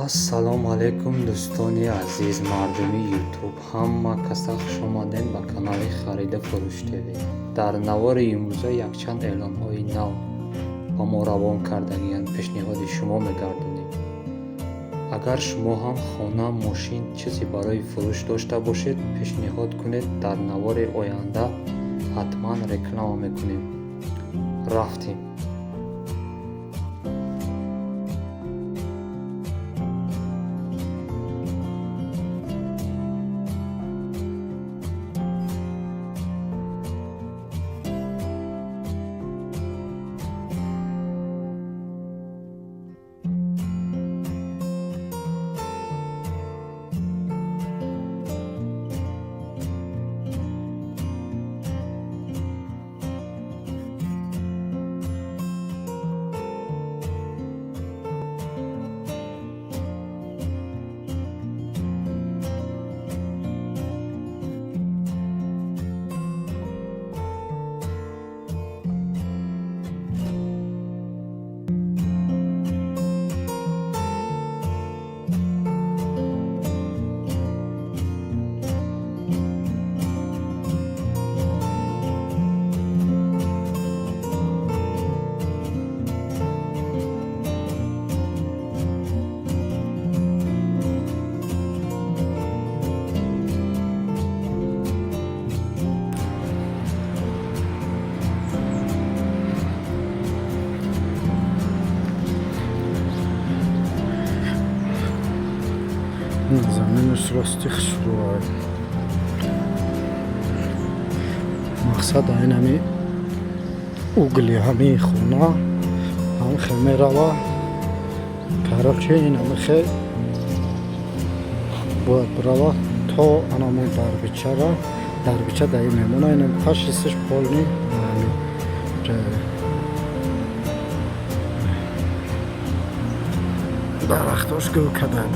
Ассалому алайкум, дӯстони азиз, мардуми Ютуб, ҳама каса хуш омадед ба канали Хариду фурӯш ТВ. Дар навори имрӯза якчанд эълонҳои нав ба мо равон кардагиянд, пешниҳоди шумо мегардонем. Агар шумо ҳам хона, мошин, чизе барои фурӯш дошта бошед, пешниҳод кунед, дар навори оянда ҳатман реклама мекунем. Рафтем. Заминаш рости хушрӯай. Мақсад айн ҳами угли ҳамии хона ҳам хел мерава. Короче, ин ҳами хел бояд бирава то анамон дарбичара. Дарбича дар ин мемона, инам пашисиш полный ҳами дарахтош гул кадай.